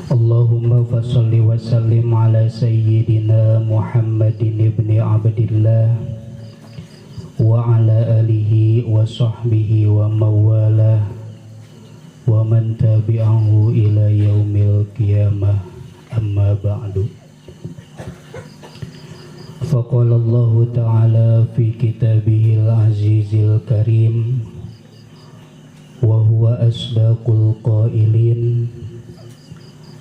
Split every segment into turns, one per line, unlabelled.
Allahumma fasholli wa sallim ala sayyidina Muhammadin ibni Abdillah wa ala alihi wa sahbihi wa mawalah wa man tabi'ahu ila yaumil qiyamah, amma ba'du. Faqala Allahu ta'ala fi kitabihil azizil karim wa huwa asdaqul qailin.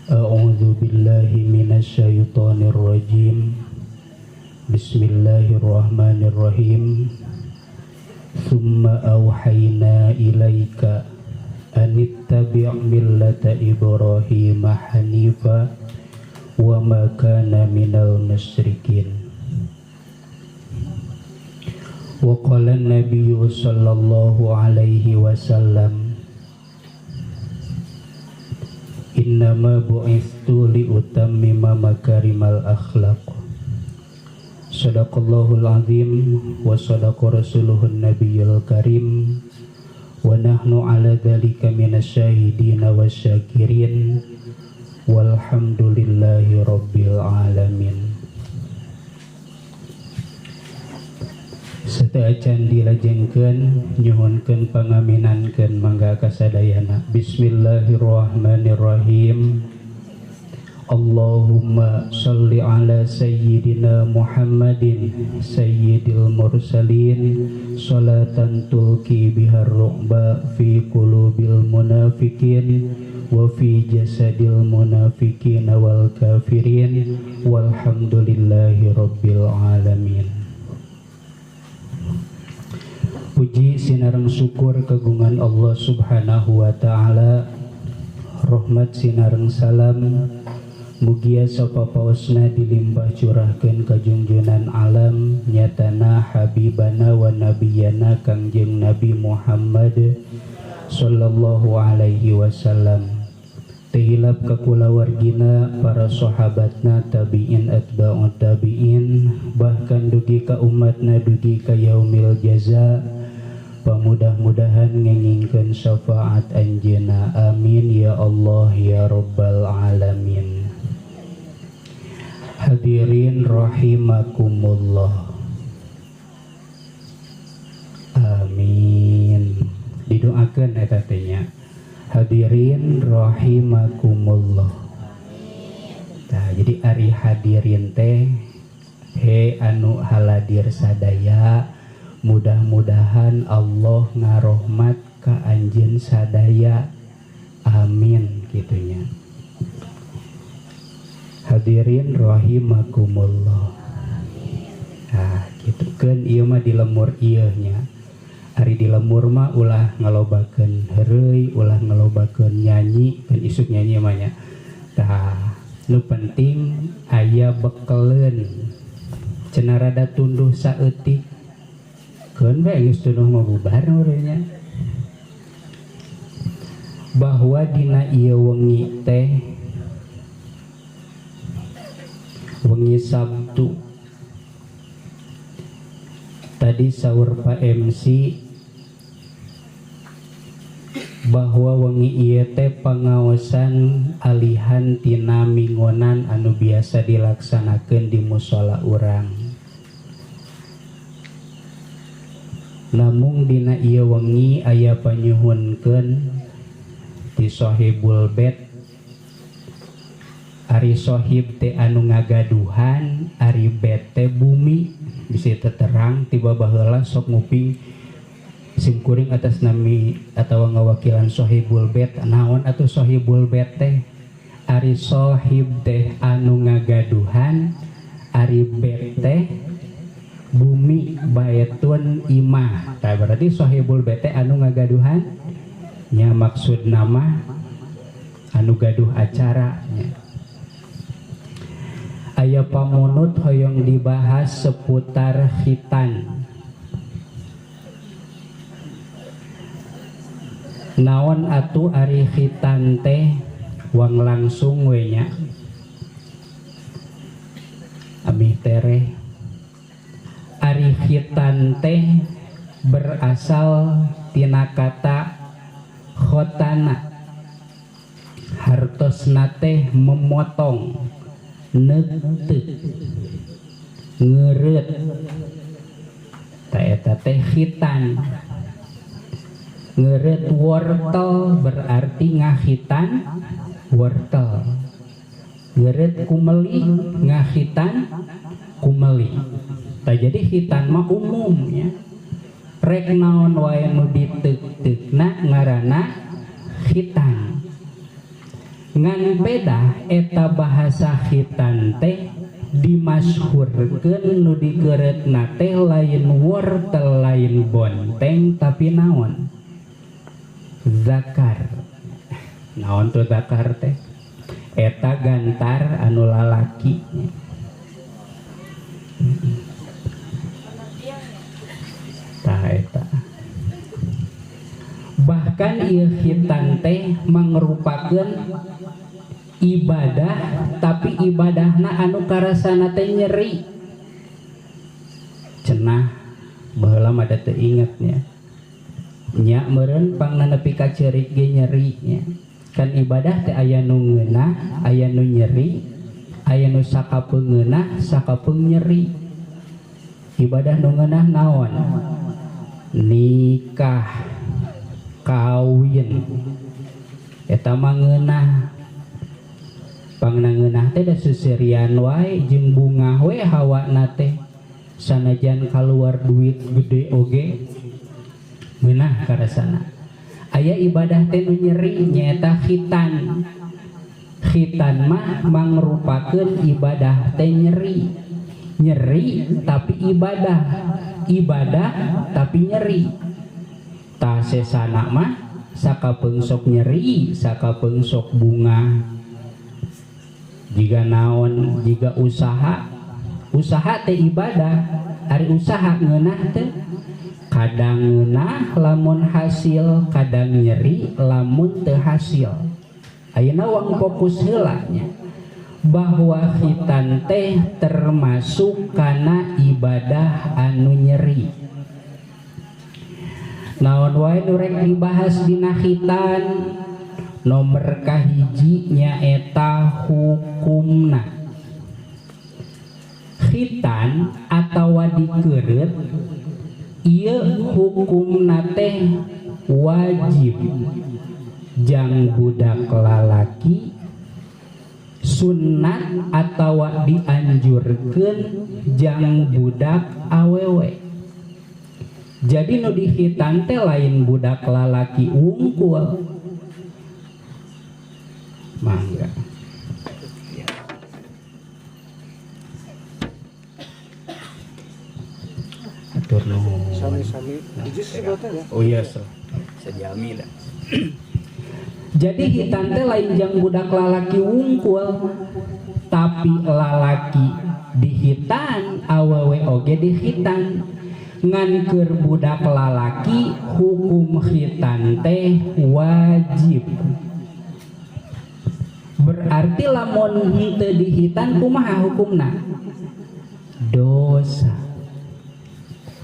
A'udzu billahi minasyaitonir rajim. Bismillahirrahmanirrahim. Tsumma auhayna ilaika anittabi' millata Ibrahima hanifa wa ma kana minal musyrikin. Wa qala an-nabiyyu sallallahu alaihi wasallam, innama bu'istu liutammima makarimal akhlaq. Sadaqallahul azim wa sadaqa rasuluhun nabiyul karim wa nahnu ala dzalika minasyahidin wasyakirin walhamdulillahi rabbil alamin. Sateuacan dilajengkeun nyuhunkeun pangaminankeun mangga kasadayana. Bismillahirrahmanirrahim. Allahumma shalli ala sayyidina Muhammadin sayyidil mursalin salatan tulki bihar ru'ba fi qulubil munafikin wa fi jasadil munafikin wal kafirin walhamdulillahi rabbil alamin. Puji sinareng syukur kegungan Allah Subhanahu wa ta'ala, rahmat sinareng salam mugia sapapaosna dilimpah curahkeun ka junjunan alam nyatana habibana wa nabiyana Kangjeng Nabi Muhammad sallallahu alaihi wasallam. Tehilap ka kulawargina, para sahabatna, tabi'in atba'ut tabi'in, bahkan dugi ka umatna dugi ka yaumil jaza. Pamudah-mudahan ngengingkeun syafaat anjeunna. Amin ya Allah ya rabbal alamin. Hadirin rahimakumullah. Amin. Didoakeun eta teh nya. Hadirin rahimakumullah. Nah, jadi ari hadirin teh he anu haladir sadaya, mudah-mudahan Allah ngarohmat ka anjeun sadaya. Amin gitunya. Hadirin rahimakumullah. Nah, gitu kan ieu mah di lemur ieu nya. Ari di lemur mah ulah ngalobakeun heureuy, ulah ngalobakeun nyanyi, kan isuk nyanyi mah nya. Tah, nu penting aya bekeleun. Cenah rada tunduh saeutik. Keun bae geus tunduh mah bubar urangnya. Bahwa dina ieu wengi teh wengi Sabtu. Tadi saur Pak MC bahwa wengi ieu teh pangaosan alihan tina mingonan anu biasa dilaksanakeun di musala urang. Namung dina ieu wengi aya panyuhunkeun ti Sohibul Bait. Ari sohib teh anu ngagaduhan, ari bait teh bumi. Bisi terang tiba baheula sok nguping simkuring atas nami atawa ngawakilan Sohibul Bait. Naon atuh Sohibul Bait teh? Ari sohib teh anu ngagaduhan, ari bait teh bumi, baetun imah. Tah berarti Sohibul Bait teh anu ngagaduhan nya, maksud nama anu gaduh acara nya. Aya pamunut hoyong dibahas seputar khitan. Naon atuh ari khitan teh? Wang langsung we nya. Amih tereh. Ari khitan teh berasal tina kata khotana, hartos hartosna teh memotong, neuteuk, ngeureut. Ta eta teh khitan. Ngeureut wortel berarti ngahitan wortel. Ngeureut kumeli ngahitan kumeli. Tah jadi khitan mah umum ya. Rek naon wae nu diteuk-teukna ngaranna khitan. Ngan pedah eta bahasa khitan teh dimasyhurkeun nu dikeureutna teh lain wortel lain bonteng tapi naon? Zakar. Naon tuh zakar teh? Eta gantar anu lalaki. Tah eta. Bahkan ieu khitan teh mangrupakeun ibadah tapi ibadahna anu karasana teh nyeri. Cenah baheula mah da teu inget nya. Nya meureun pangna nepi ka ceurik ge nyeri nya. Kan ibadah teh aya nu ngeunah, aya nu nyeri, aya nu sakapeung ngeunah, sakapeung nyeri. Ibadah nu ngeunah naon? Nikah, kawin. Eta mah ngeunah. Pangna ngeunah teh da seuseurian wae jeung bungah we hawana teh. Sanajan kaluar duit gede oge ngeunah karasana. Aya ibadah teh nu nyeri nyaeta khitan. Khitan mah mangrupakeun ibadah teh nyeri. Nyeri tapi ibadah, ibadah tapi nyeri. Tah sesana mah sakapeung sok nyeri, sakapeung sok bunga. Jiga naon, jiga usaha. Usaha teh ibadah, ari usaha ngeunah teh kadang ngeunah lamun hasil, kadang nyeri lamun teu hasil. Ayeuna wang fokus heula nya bahwa khitan teh termasuk kana ibadah anu nyeri. Naon wae nu rek dibahas dina khitan? Nomor kahiji nyaeta hukumna. Khitan atawa dikeureut ieu hukumna teh wajib jang budak lalaki, sunat atawa dianjurkeun jang budak awewe. Jadi nu dikhitan teh lain budak lalaki wungkul. Mangga. Atur nuhun.
Sami-sami.
Oh iya, sejami dah. Jadi khitan teh lain jang budak lalaki wungkul, tapi lalaki dihitan, awewe oge dihitan. Ngan keur budak lalaki hukum khitan teh wajib. Berarti lamun henteu dihitan kumaha hukumna? Dosa.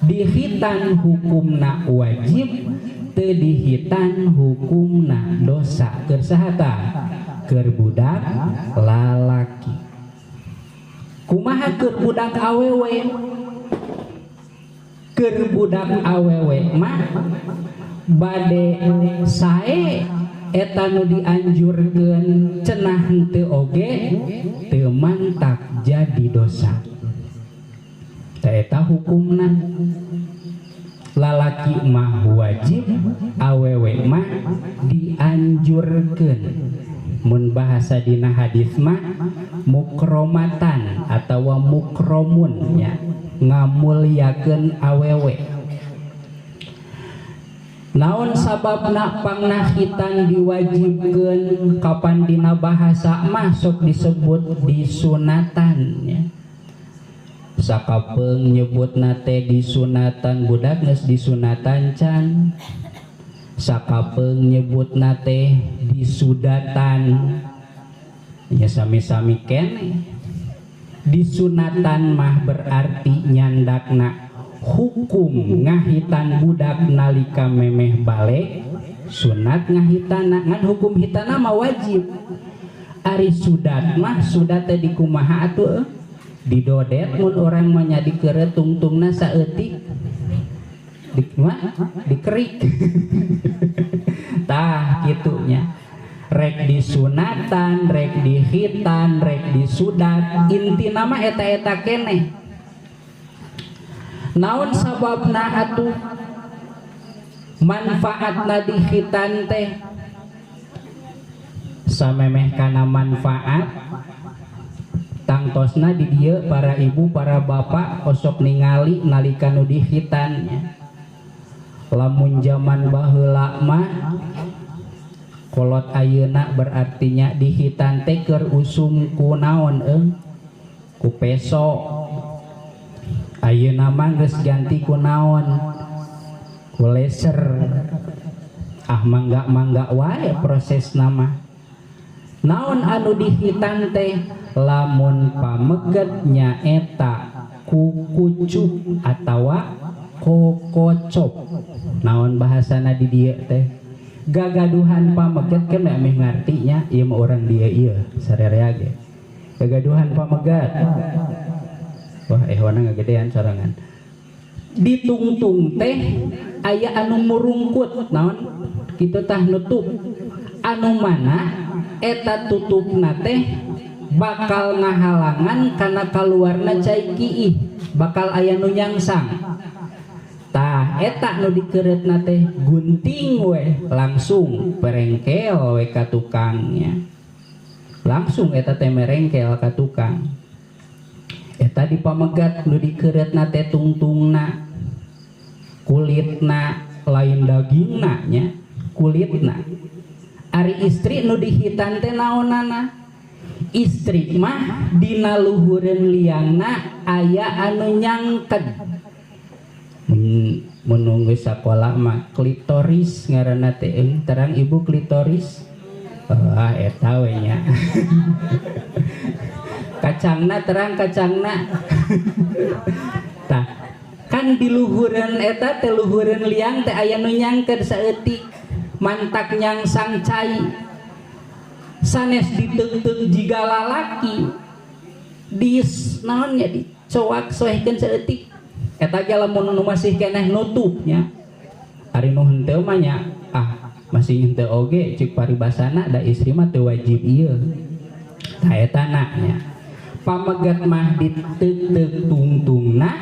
Dihitan hukumna wajib, teu dihitan hukumna dosa. Keur saha tah? Keur budak lalaki. Kumaha keur budak awewe? Keur budak awewe mah bade sae eta nu dianjurkeun cenah henteu oge teu mantak jadi dosa. Tah eta hukumna. Lalaki mah wajib, awewe mah dianjurkeun. Mun bahasa dina hadis mah mukromatan atawa mukromun nya, ngamulyakeun awewe. Naon sababna pangna khitan diwajibkeun? Kapan dina bahasa mah sok disebut disunatan nya. Sakapeung nyebutna teh disunatan budak geus disunatan can. Sakapeung nyebutna teh disudatan. Ya sami-sami keneh. Disunatan mah berarti nyandakna hukum ngahitan budak nalika memeh balik sunat ngahitana, ngan hukum hitana mah wajib. Ari sudat mah, sudat teh dikumaha atuh? Didodet mun urang mah nya, dikeureuh tungtungna saeutik, di mah dikerik. Tah, kitunya, rek disunatan, rek dikhitan, rek disudat, inti nama eta-eta keneh. Naon sababna atuh manfaatna dikhitan teh? Samemeh kana manfaat, tangtosna di dieu para ibu, para bapak osok ningali nalika nu dikhitannya. Lamun zaman baheula mah, kolot ayeuna berartinya, dikhitan teh keur usum ku naon eung? Ku peso. Ayeuna mah geus ganti ku naon? Ku laser. Ah, mangga mangga wae proses nama. Naon anu dikhitan teh? Lamun pameget nyaeta kukucup atawa kokocop, naon bahasana di dieu teh? Gagaduhan pameget kan meh ngartinya ieu mah urang dieu, ieu sarerea ge gagaduhan pameget. Wah, ehwana ngagedean sorangan. Ditungtung teh aya anu murungkut, naon kitu tah, nutup, anu mana eta tutupna teh bakal ngahalangan karena kaluarna cai kiih, bakal aya nu nyangsang. Tah, eta nu dikereutna teh gunting we, langsung perengkel we ka tukangnya, langsung eta teh merengkel ka tukang. Eta di pamegat nu dikereutna teh tungtungna, kulitna, lain dagingna nya, kulitna. Ari istri nu dikhitan teh naonana? Istri mah dina luhureun liangna aya anu nyangked. Mun geus sakola mah klitoris ngaranna teh. Terang ibu klitoris? Ah, eta we nya. Kacangna terang? Kacangna. Tah, kan di luhureun eta teh, luhureun liang teh aya nu nyangked saeutik, mantak nyangsang cai. Sanes diteungteung jiga lalaki, di naon nya, dicoak soehkeun saeutik. Eta ge lamun nu masih keneh nutupnya. Ari nu henteu mah nya, ah, masih henteu oge, cik paribasana da istri mah teu wajib ieu. Tah, eta nya, pamegat mah diteuk tungtungna,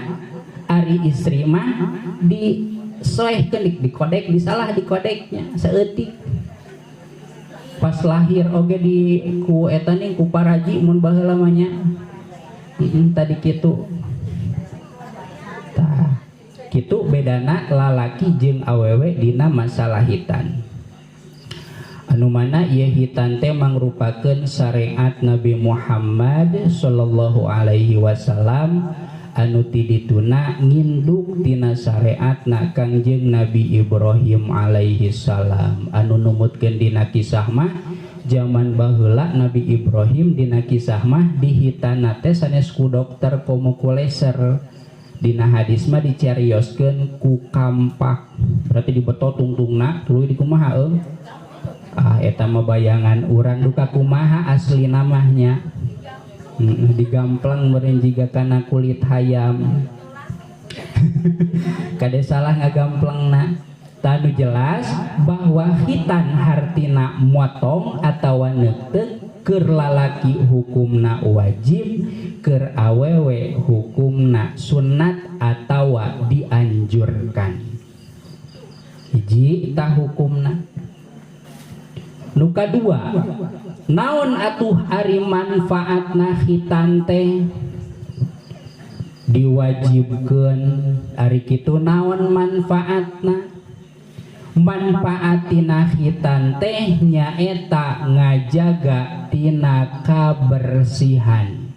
ari istri mah di soehkeun, dikodek, disalah dikodeknya saeutik. Pas lahir oge di ku eta nih, ku paraji mun baheula mah nya. Tadi kitu. Tah, kitu bedana lalaki jeung awewe dina masalah hitan, anu mana ieu hitan teh mangrupakeun syariat Nabi Muhammad sallallahu alaihi wasallam, anu ti dituna nginduk tina syariatna Kangjeng Nabi Ibrahim alaihi salam, anu numutkeun dina kisah mah zaman baheula Nabi Ibrahim dina kisah mah dihitana teh sanes ku dokter komo ku laser. Dina hadis mah dicarioskeun ku kampak, berarti dibetot tungtungna tuluy dikumaha eung? Ah, eta mah bayangan urang, duka kumaha asli namanya. Digamplang meureun jiga kana kulit hayam, kade salah ngagamplang. Tanu jelas bahwa khitan hartina motong atawa neuteuk, keur lalaki hukumna wajib, keur awewe hukumna sunat atawa dianjurkan. Hiji tah hukumna. Nu kadua, naon atuh ari manfaatna khitan teh diwajibkeun? Ari kitu naon manfaatna? Manfaatina khitan teh nyaeta ngajaga tina kabersihan.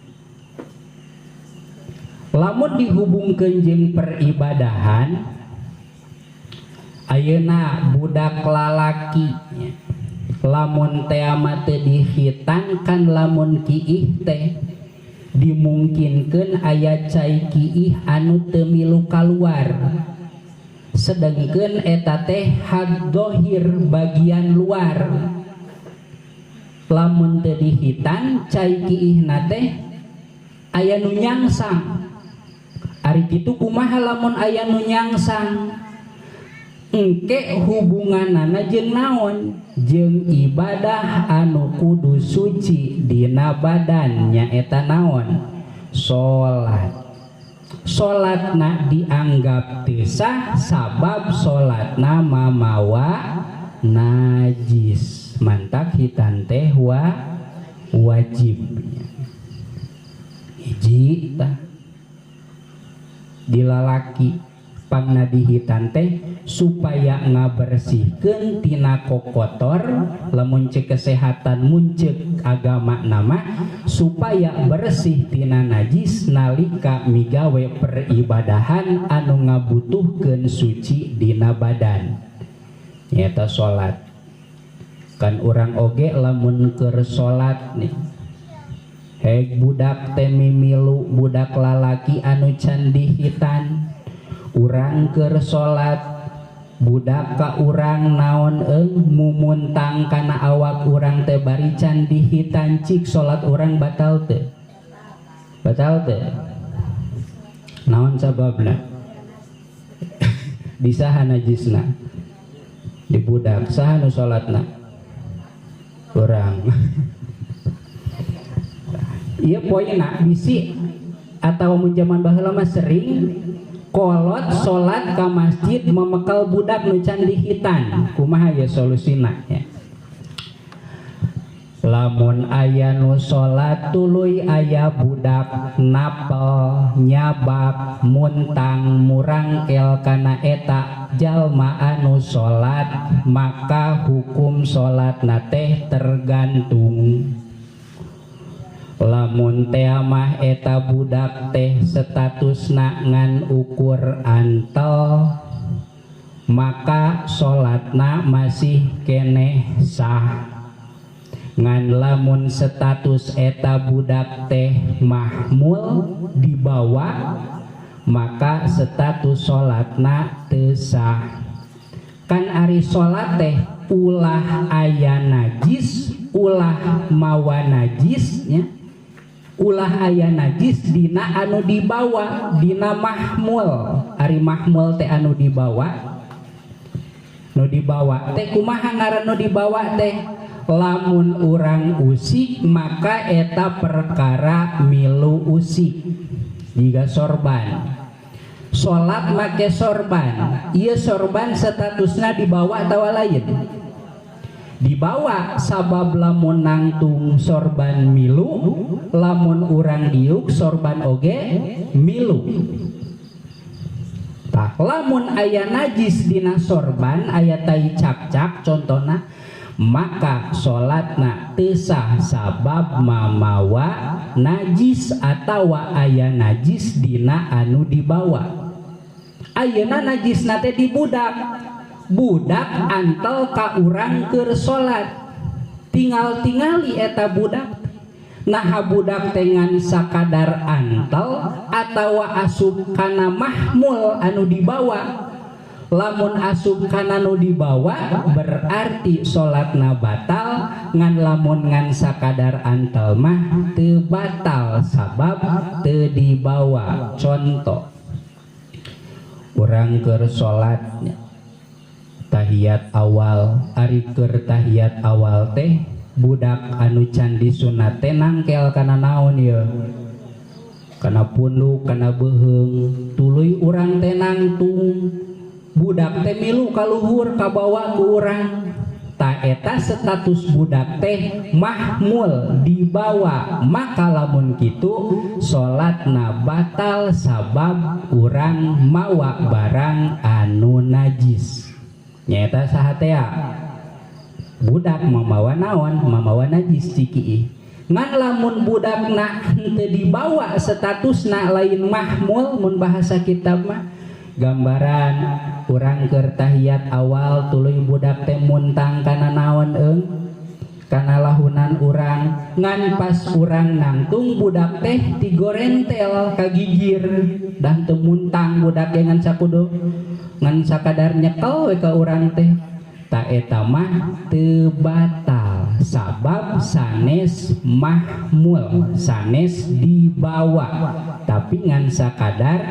Lamun dihubungkeun jeung peribadahan, ayeuna budak lalaki lamun teh teu dikhitan kan, lamun kiih teh dimungkinkeun aya cai kiih anu teu milu kaluar, sedangkan eta teh had dohir, bagian luar. Lamun teu dihitan cai kiihna teh aya nu nyangsang. Ari kitu kumaha lamun aya nu nyangsang? Engke hubunganana jeung naon? Jeung ibadah anu kudu suci dina badan nyaeta naon? Salat. Salatna dianggap teu sah sabab salatna mamawa najis. Mantak hitan teh wajib. Hiji tah dilalaki pangna dihitan teh supaya ngabersihkeun tina kokotor, lamun cek kesehatan muncek agama nama supaya bersih tina najis nalika migawe peribadahan anu ngabutuhkeun suci dina badan nyaeta salat. Kan urang oge lamun keur salat nih hek budak teh mimilu budak lalaki anu can dihitan, urang keur salat budak ka urang naon eung mumuntang kana awak urang teh bari can dihitan, cik salat urang batal teu? Batal teu? Naon sababna? Di saha najisna? Di budak. Saha nu salatna? Urang. Ieu poinna bisi atawa mun jaman baheula mah sering kolot salat ka masjid memekal budak nu can dihitan. Kumaha ya solusina ya? Lamun aya nu salat tuluy aya budak napel nyabak muntang murangkel kana eta jalma anu salat, maka hukum salatna teh tergantung. Lamun teh mah eta budak teh statusna ngan ukur antel, maka salatna masih keneh sah. Ngan lamun status eta budak teh mahmul dibawa, maka status salatna teu sah. Kan ari salat teh ulah aya najis, ulah mawa najis nya, ulah aya najis dina anu dibawa, dina mahmul. Ari mahmul teh anu dibawa, nu dibawa teh kumaha ngaran nu dibawa teh? Lamun urang usik maka eta perkara milu usik jiga sorban. Salat make sorban, ieu sorban statusna dibawa atawa lain? Dibawa sabab lamun nangtung sorban milu, lamun urang diuk sorban oge milu. Tah lamun aya najis dina sorban, aya tai cakcak contona, maka salatna teu sah sabab mamawa najis atawa aya najis dina anu dibawa. Ayeuna najisna teh di budak, budak antel ka urang keur salat, tinggal tingali eta budak. Naha budak teh ngan sakadar antel atawa asup kana mahmul anu dibawa. Lamun asup kana nu dibawa berarti salatna batal, ngan lamun ngan sakadar antel mah teu batal sabab teu dibawa. Contoh urang keur salat tahiyat awal, ari keur tahiyat awal teh budak anu can disunat teh nangkel kana naon ieu? Kana punduk, kana beuheung, tuluy urang teh nangtung, budak teh milu kaluhur kabawa ku urang. Ta eta status budak teh mahmul dibawa, maka lamun kitu salatna batal sabab urang mawa barang anu najis. Nyaeta saha teh? Budak mamawa naon? Mamawa najis ciki. Ngan lamun budakna henteu dibawa statusna lain mahmul, mun bahasa kitab mah gambaran urang keur tahiyat awal tuluy budak teh muntang kana naon eung? Kana lahunan urang. Ngan pas urang nangtung budak teh tigorentel kagigir, dah teu muntang budak ge ngan sakudu ngan sakadar nyekel we ka urang teh. Ta eta mah teu batal Sabab sanes mahmul, sanes dibawa, tapi ngan sakadar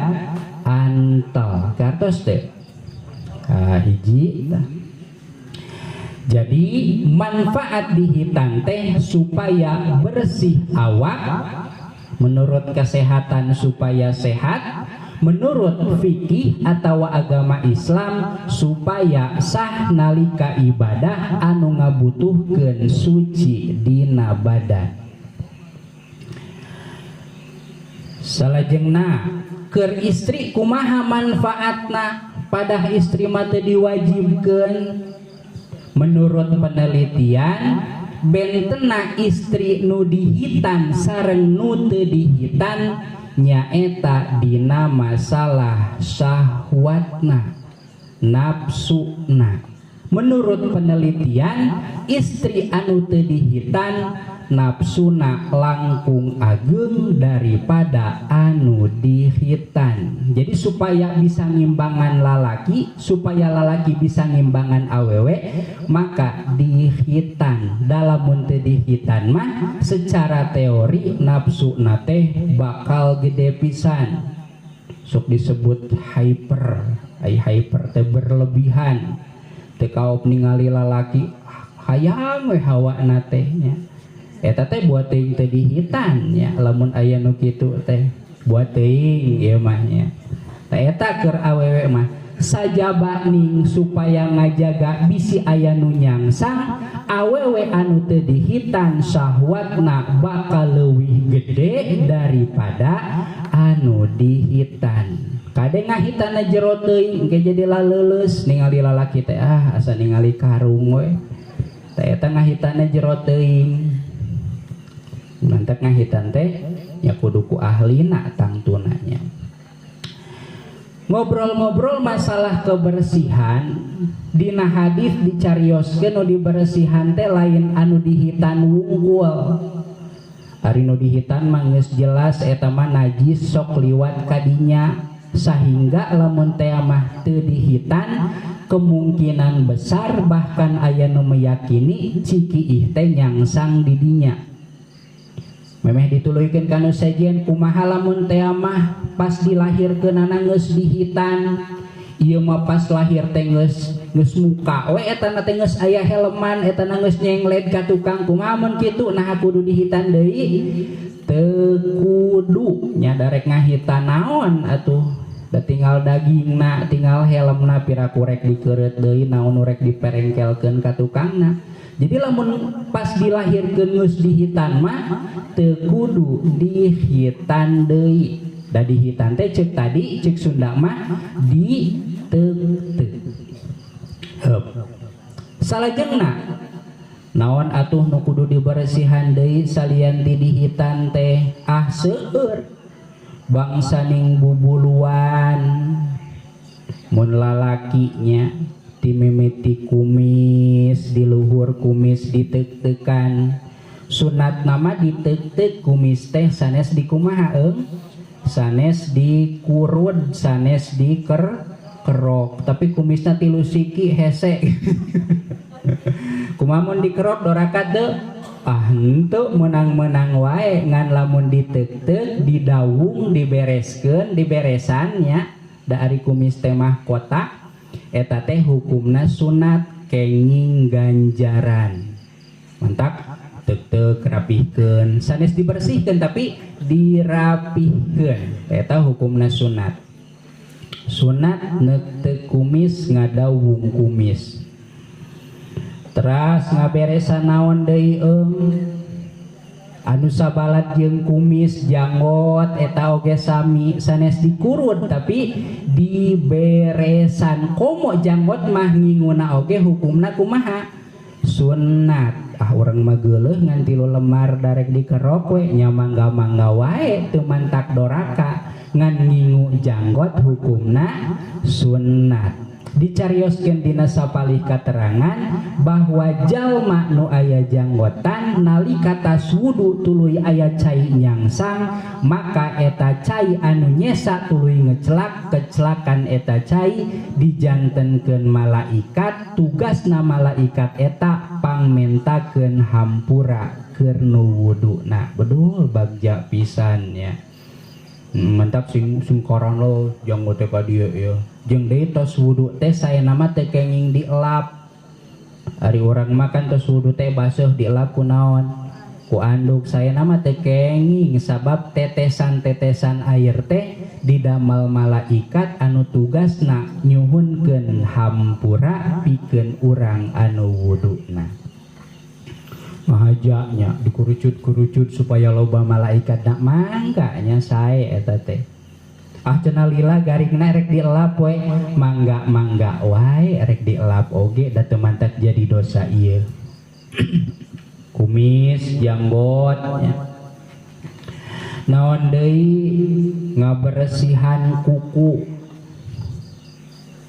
antel. Kartos teh hiji. Jadi manfaat dihitan teh supaya bersih awak, menurut kesehatan supaya sehat, menurut fikih atau agama Islam supaya sah nalika ibadah anu ngabutuhkeun suci dina badan. Salajengna keur istri kumaha manfaatna? Padah istri mah teu diwajibkeun. Menurut penelitian bentena istri nu dihitan sareng nu teu dihitan nyaeta dina masalah syahwatna, nafsuna. Menurut penelitian istri anu teu dihitan nafsuna langkung ageng daripada anu dihitan. Jadi supaya bisa ngimbangan lalaki, supaya lalaki bisa ngimbangan awewe, maka dihitan. Dalam mun teu dihitan mah secara teori nafsuna teh bakal gede pisan. Sok disebut hyper, ai hyper teh berlebihan. Teu kaop ningali lalaki hayang we hawana teh nya. Eta teh buat teuing teh dihitan nya, lamun aya nu kitu teh buat teuing ieu mah nya. Tah eta keur awewe mah sajabaning supaya ngajaga bisi aya nu nyangsang, awewe anu teu dihitan syahwatna bakal leuwih gede daripada anu dihitan. Kade ngahitanna jero teuing engke jadi laleuleus ningali lalaki teh ah asa ningali karung we. Tah eta ngahitanna jero teuing. Mantak ngahitan teh nya kudu ku ahlina tangtuna nya. Ngobrol-ngobrol masalah kebersihan dina hadis dicarioskeun nu dibersihan teh lain anu dihitan wungkul. Ari nu dihitan mah geus jelas eta mah najis sok liwat kadinya, sahingga lamun teh mah teu dihitan kemungkinan besar bahkan aya nu meyakini cikiih teh nyangsang di dinya. Memeh dituluykeun ka nu sejen kumaha lamun teh mah pas dilahirkeunana geus dihitan, ieu mah pas lahir teh geus muka we eta na teh geus aya helman, eta na geus nyenglet ka tukang, kumaha mun kitu nah kudu dihitan deui? Teu kudu nya, darek ngahitan naon atuh, da tinggal dagingna, tinggal helmna piraku rek dikeureut deui naon nu rek diperengkelkeun ka tukangna. Jadi lamun pas dilahirkeun geus dihitan mah teu kudu dihitan deui. Da dihitan teh ceuk tadi ceuk Sunda mah diteuteup. Salajengna naon atuh nu kudu dibersihan deui salian ti dihitan teh? Ah seueur bangsa ning bubuluan mun lalakinya dimimiti kumis di luhur kumis ditek-tekan. Sunat nama ditek-tek kumis teh sanes dikumaha eung, sanes dikurud, sanes dikerok, tapi kumisna tilu siki hese. Kumaha mun dikerok doraka teu? Ah henteu, menang-menang wae ngan lamun ditek-tek didawung dibereskeun diberesan nya, da ari kumis teh mah kotak eta teh hukumna sunat kenging ganjaran. Mantap, tek-tek rapihkeun, sanes dibersihkeun tapi dirapihkeun, eta hukumna sunat. Sunat neukteuh kumis ngadawung kumis. Teras ngaberesan naon deui eung? Anu sabalat jeung kumis janggot eta oge sami sanes dikurud tapi diberesan. Komo janggot mah nginguna oge hukumna kumaha? Sunat. Ah urang mah geuleuh ngan tilu lemar darek dikerok we nya mangga-mangga wae teu mantak doraka, ngan ngingu janggot hukumna sunat. Dicarioskeun dina sapalih katerangan bahwa jalma nu aya janggotan nalika tas wudu tuluy aya cai nyangsang maka eta cai anu nyesa tuluy ngecelak kecelakan eta cai dijantenkeun malaikat tugasna malaikat eta pangmentakeun hampura keur nu wuduna. Bedul bagja pisan nya. Mantap sing singkoran lo janggot teh ka dieu ya. Jeung deui tos wudu teh saena mah teu kenging dielap. Ari urang makan tos wudu teh baseuh dielap ku naon? Ku anduk. Saena mah teu kenging sabab tetesan-tetesan air teh didamel malaikat anu tugasna nyuhunkeun hampura pikeun urang anu wuduna. Mahajanya dikurucut-kurucut supaya loba malaikat nak mangga nya sae eta teh. Ah cenah lila garingna rek dielap we, mangga-mangga wae rek dielap oge da teu mantak jadi dosa ieu. Kumis, janggot nya. Naon deui ngaberesihan kuku.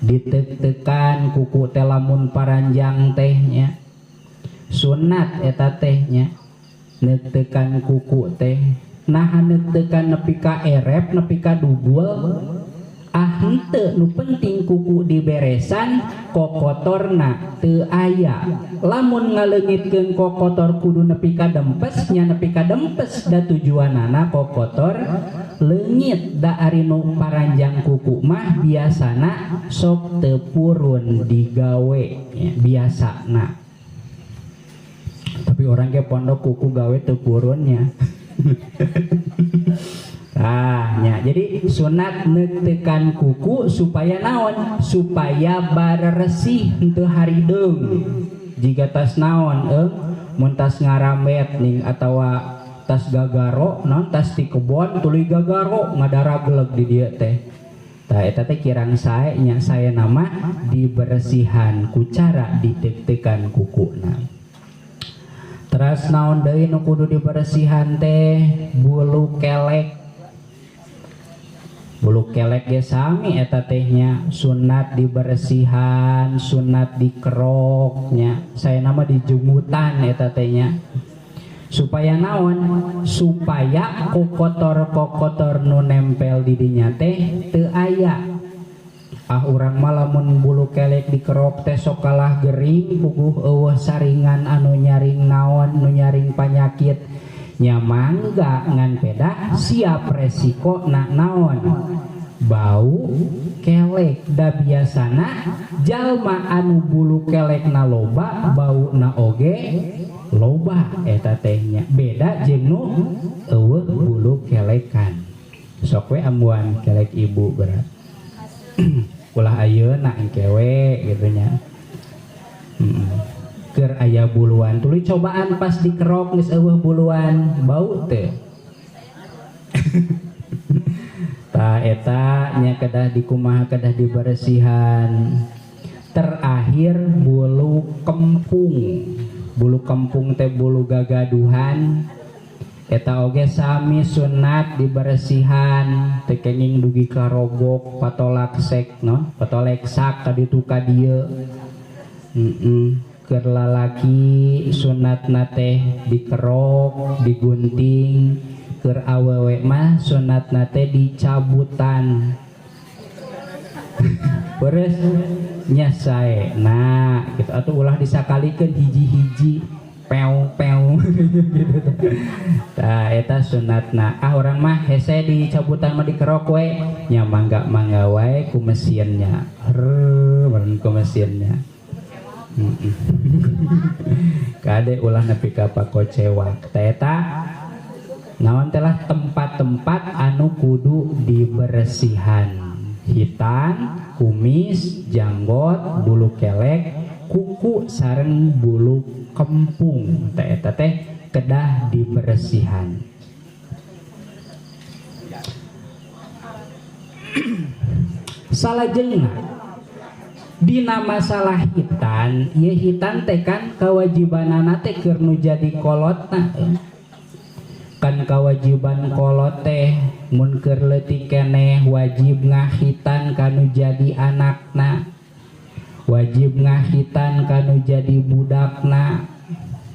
Ditek-tekan kuku teh lamun paranjang teh nya. Sunat eta teh nya netekan kuku teh nah netekan nepi ka erep nepi ka dugul ah henteu nu penting kuku diberesan kokotorna teu aya lamun ngaleungitkeun kokotor kudu nepi ka dempes nya nepi ka dempes da tujuanana kokotor leungit da ari nu paranjang kuku mah biasana sok teu purun digawe nya biasana. Tapi orang ke pondok kuku gawe teu purunnya. Ah, nya. Jadi sunat netekan kuku supaya naon? Supaya baresih henteu harideung. Jiga tas naon mun tas ngarambet ning atawa tas gagaro naon tas ti kebon tuluy gagaro ngadaragleg di dieu teh. Tah eta teh kirang sae nya saena mah diberesihan ku cara ditek-tekan kukuna. Teras naon deui nu kudu diberesihan teh bulu kelek. Bulu kelek ge sami eta teh nya sunat diberesihan, sunat dikerok nya. Saena mah dijungutan eta teh nya. Supaya naon? Supaya kokotor-kokotor nu nempel di dinya teh teu aya. Ah urang mah lamun bulu kelek dikerok teh sok kalah gering puguh eueuh saringan anu nyaring naon nu nyaring panyakit nya mangga ngan peda siap resiko na naon bau kelek da biasana jalma anu bulu kelekna loba bauna oge loba eta teh nya beda jeung nu eueuh bulu kelekan sok we ambuan kelek ibu berat. Ulah ayeuna engke we gitu nya. Keur aya buluan tuluy cobaan pas dikerok geus eueuh buluan bau teu. Tah eta nya kedah dikumaha kedah diberesihan. Terakhir bulu kempung. Bulu kempung teh bulu gagaduhan. Eta oge sami sunat diberesihan teu kenging dugi karogok patolak sek no patolek sak ka ditu ka dieu. Keur lalaki sunatna teh dikerok digunting, keur awewe mah sunatna teh dicabutan. Beres nya sae. Nah gitu atuh ulah disakalikeun hiji-hiji pew pew gitu. Tah eta sunatna. Ah urang mah hese dicabutan mah dikerok we nya mangga-mangga wae ku mesinnya. Her meureun ku mesinnya. Kade ulah nepi ka pakocewak. Tah eta naon teh lah tempat-tempat anu kudu diberesihan. Hitan, kumis, janggot, bulu kelek, kuku sareng bulu kempung. Teh eta teh kedah diberesihan. Salajengna dina masalah hitan, ieu hitan teh kan kewajibanana teh keur nu jadi kolotna. Kan kewajiban kolot teh mun keur leutik keneh wajib ngahitan kanu jadi anakna. Wajib ngahitan kanu jadi budakna.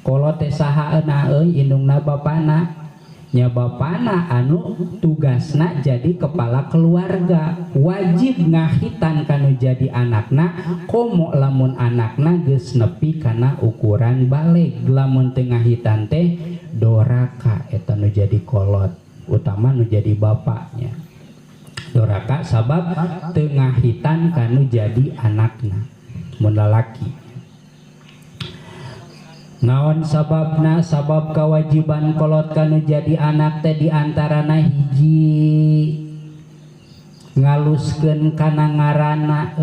Kolot teh sahaeuna euy indungna bapana. Nya bapana anu tugasna jadi kepala keluarga, wajib ngahitan kanu jadi anakna komo lamun anakna geus nepi kana ukuran balig. Lamun teu ngahitan teh doraka eta nu jadi kolot, utama nu jadi bapaknya. Doraka sabab teu ngahitan kanu jadi anakna mun lalaki. Naon sababna? Sabab kewajiban kolot kanu jadi anak teh diantarana hiji ngaluskeun kana ngaranna.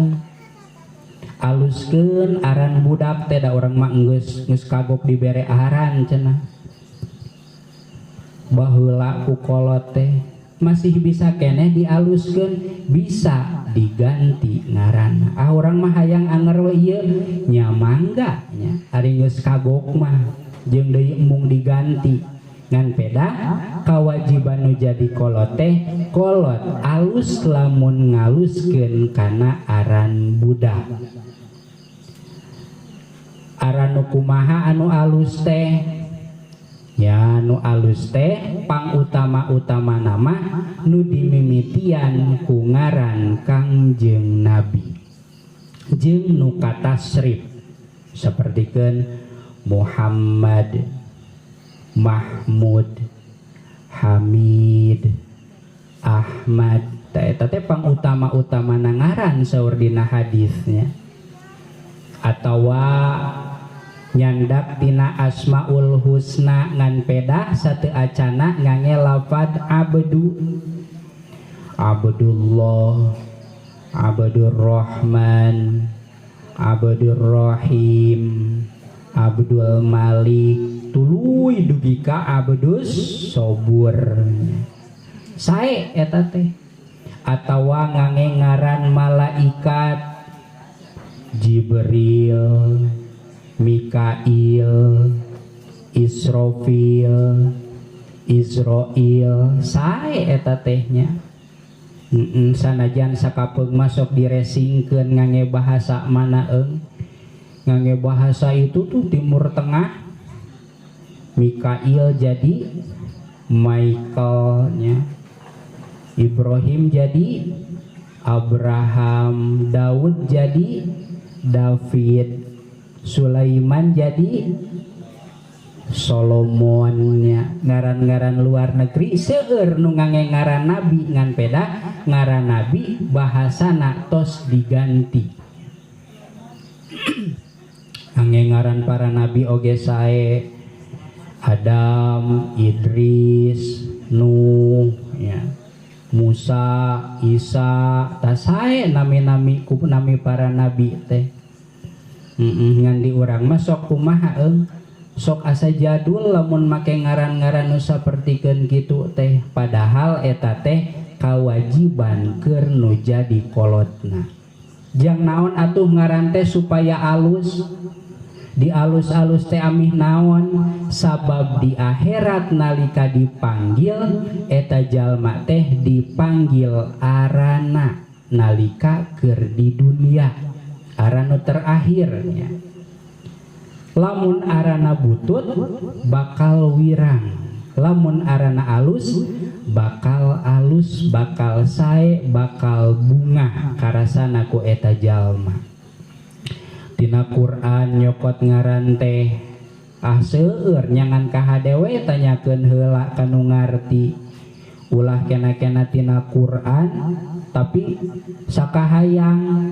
Aluskeun aran budak teh da urang mah geus kagok dibere aran cenah. Baheula ku kolot teh masih bisa keneh dialuskeun, bisa diganti ngaranna. Ah urang mah hayang anger we ieu nya mangga nya. Ari geus kagok mah jeung deui embung diganti. Ngan peda kawajiban nu jadi kolot teh kolot alus lamun ngaluskeun kana aran budak. Aran nu kumaha anu alus teh? Ya nu alus teh pang utama-utama nama nu dimimitian ku ngaran Kangjeng Nabi jeung nu katasrif sapertikeun Muhammad, Mahmud, Hamid, Ahmad. Tah eta teh pang utama-utama ngaran saur dina hadisnya. Atawa nyandak tina asmaul husna ngan pedah sateu acana ngange lafad abdu, Abdullah, Abdurrahman, Abdurrahim, Abdul Malik, tuluy dugi ka Abdus Sobur. Sae eta teh. Atawa ngange ngaran malaikat Jibril, Mikail, Israfil, Israil, sae eta tehnya. Sanajan sakapeung masuk diresingkeun ngange bahasa mana eung? Ngange bahasa itu tuh Timur Tengah. Mikail jadi Michaelnya, Ibrahim jadi Abraham, Daud jadi David, Sulaiman jadi Solomonnya. Ngaran-ngaran luar negeri seueur nu ngange ngaran nabi ngan peda ngaran nabi bahasana tos diganti. Ngange ngaran para nabi oge sae Adam, Idris, Nuh ya, Musa, Isa, tah sae nami-nami ku nami para nabi teh. Ngan di urang mah sok kumaha eung? Sok asa jadul lamun make ngaran-ngaran nu sapertikeun kitu teh, padahal eta teh kawajiban keur nu jadi kolotna. Jang naon atuh ngaran teh supaya alus? Di alus-alus teh amih naon? Sabab di akhirat nalika dipanggil eta jalma teh dipanggil arana nalika keur di dunia, arana terakhirnya. Lamun arana butut bakal wirang, lamun arana alus bakal alus, bakal sae, bakal bunga karasana ku eta jalma. Tina Quran nyokot ngaran teh ah seueur nyangan kahadewe tanyakeun heula kanu ngarti. Ulah kena-kena tina Quran tapi sakahayang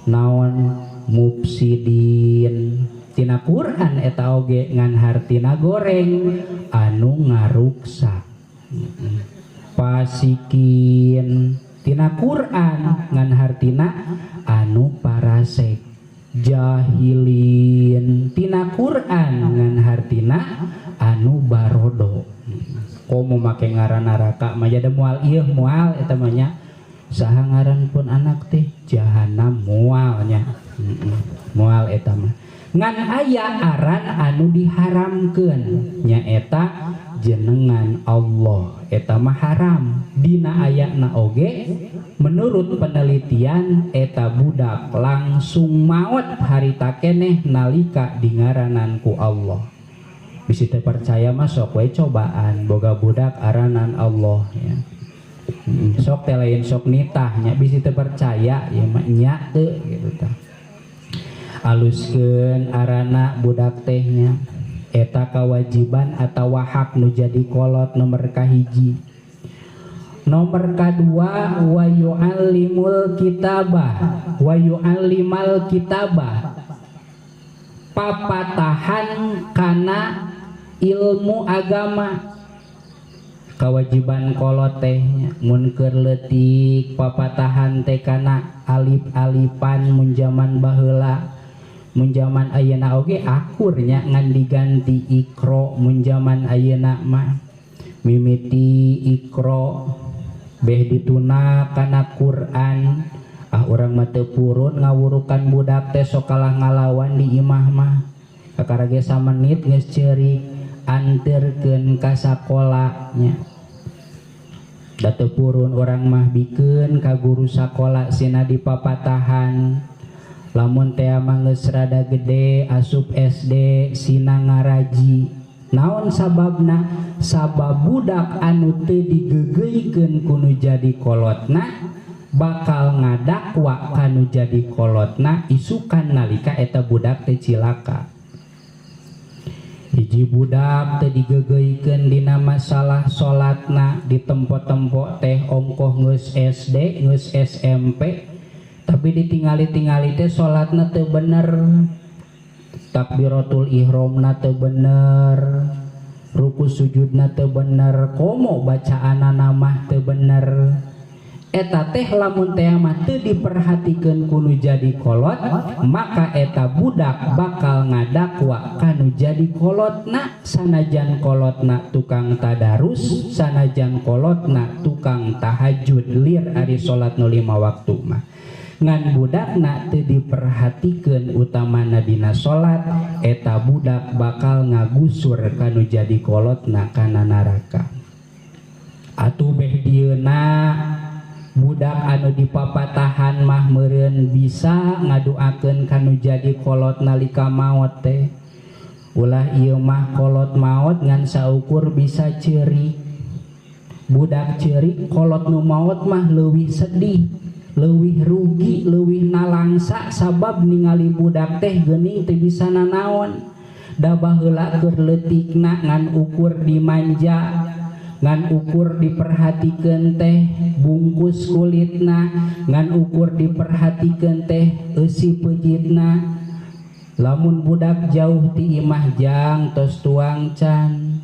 naon mufsidin. Tina Quran eta oge ngan hartina goreng anu ngaruksak. Pasikin tina Quran ngan hartina anu parasek. Jahilin tina Quran ngan hartina anu barodo. Komo make ngaran neraka mah jadi moal ieu moal eta mah nya. Saha ngaran pun anak teh jahanam moal nya. Moal eta mah. Ngan aya aran anu diharamkeun nyaeta jenengan Allah eta mah haram dina ayatna oge. Menurut penelitian, eta budak langsung maot harita keneh nalika dingaranan ku Allah. Bisi teu percaya mah sok we cobaan boga budak aranan Allah ya. Sok teh lain sok nitahnya, bisi teu percaya ya mah nya teu gitu tah. Aluskeun arana budak teh nya. Eta kewajiban atau hak nu jadi kolot nomor kahiji. Nomor kedua, wa yu'allimul kitabah, wa yu'allimal kitabah, papatahan kana ilmu agama. Kewajiban kolot teh mun keur leutik papatahan teh kana alif-alifan mun jaman baheula. Mun jaman ayeuna oge akurnya ngan diganti Iqro. Mun jaman ayeuna mah mimiti Iqro beh dituna kana Quran. Ah, urang mah teu purun ngawurukan budak teh, sok kalah ngalawan di imah mah, kakara ge samenit geus ceurik. Anterkeun ka sakola nya, da teu purun urang mah. Bikeun ka guru sakola sina dipapatahan. Lamun teh mah geus rada gede asup SD sina ngaraji. Naon sababna? Sabab budak anu teu digeugeuikeun kunu jadi kolotna bakal ngadakwa kanu jadi kolotna isukan nalika eta budak teh cilaka. Hiji budak teu digeugeuikeun dina masalah salatna, ditempo-tempo teh ongkoh geus SD, geus SMP, tapi ditingali-tingali teh salatna teu bener, takbiratul ihramna teu bener, ruku sujudna teu bener, komo bacaanana mah teu bener. Eta teh lamun teh mah teu diperhatikeun kunu jadi kolot, maka eta budak bakal ngadakwa kanu jadi kolotna, sanajan kolotna tukang tadarus, sanajan kolotna tukang tahajud lir ari salat nu 5 waktu mah. Ngan budakna teu diperhatikeun utamana dina salat, eta budak bakal ngagusur kanu jadi kolotna kana neraka. Atuh beh dieuna budak anu dipapatahan mah meureun bisa ngaduakeun kanu jadi kolot nalika maot teh. Ulah ieu mah kolot maot ngan saukur bisa ceurik. Budak ceurik, kolot nu maot mah leuwih sedih, leuwih rugi, leuwih nalangsa, sabab ningali budak teh geuning teu bisa nanaon. Da baheula keur leutikna ngan ukur dimanja, ngan ukur diperhatikeun teh bungkus kulitna, ngan ukur diperhatikeun teh eusi peujitna. Lamun budak jauh ti imah, jang tos tuang can,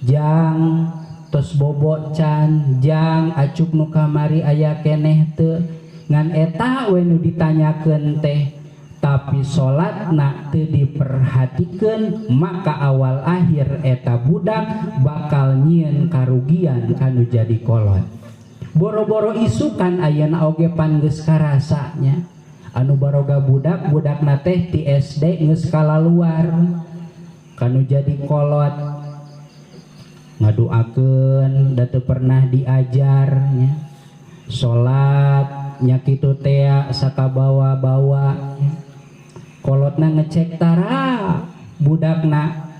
jang tos bobo can, jang acuk nu kamari aya keneh teu, ngan eta we nu ditanyakeun teh, tapi salatna teu diperhatikeun, maka awal akhir eta budak bakal nyieun karugian kanu jadi kolot. Boro-boro isukan, ayeuna oge pan geus karasanya. Anu baroga budak, budakna teh ti SD geus kalaluar kanu jadi kolot, ngaduakeun da teu pernah diajarnya salat nya kitu tea sakabawa-bawa. Kolotna ngecek tara, budakna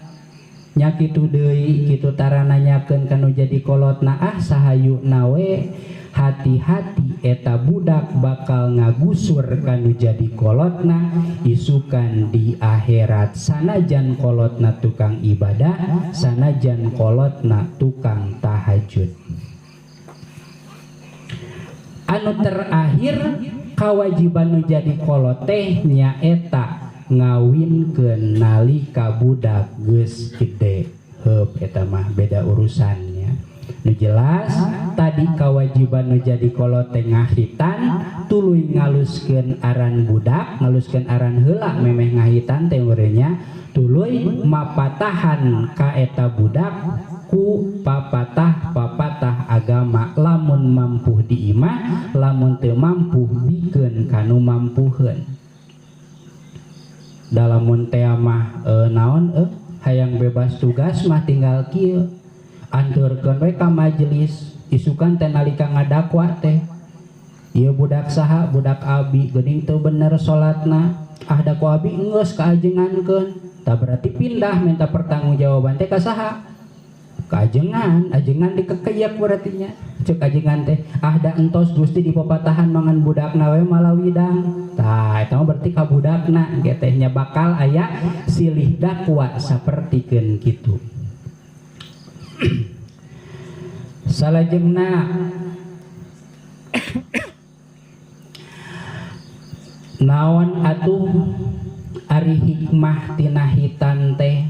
nya kitu deui kitu, tara nanyakeun kanu jadi kolotna. Ah, sahayuna we. Hati-hati, eta budak bakal ngagusur kanu jadi kolotna isukan di akhirat, sanajan kolotna tukang ibadah, sanajan kolotna tukang tahajud. Anu terakhir, kewajiban nu jadi kolot teh nyaeta ngawinkeun nalika budak geus gede. Heup, eta mah beda urusannya. Nu jelas tadi kewajiban nu jadi kolot teh ngahitan, tuluy ngaluskeun aran budak, ngaluskeun aran heula memeh ngahitan teh meureunnya, tuluy mapatahan ka eta budak ku papatah-papatah agama, lamun mampu di imah, lamun teu mampu bikeun kanu mampuheun. Dalamun teh mah naon hayang bebas tugas mah tinggal kieu. Anturkeun we ka majelis isukan teh nalika ngadakwa teh ieu budak saha budak abi geuning teu bener salatna ah da ku abi geus kaajengankeun tah berarti pindah minta pertanggungjawaban teh ka saha ka ajengan ajengan dikekeyak berarti nya cek ajengan teh ah da entos Gusti dipapatahan mangan budakna we malawidang tah eta mah berarti ka budakna ge teh nya bakal aya silih dakwa sapertikeun kitu. Salajengna naon atuh ari hikmah tina hitan teh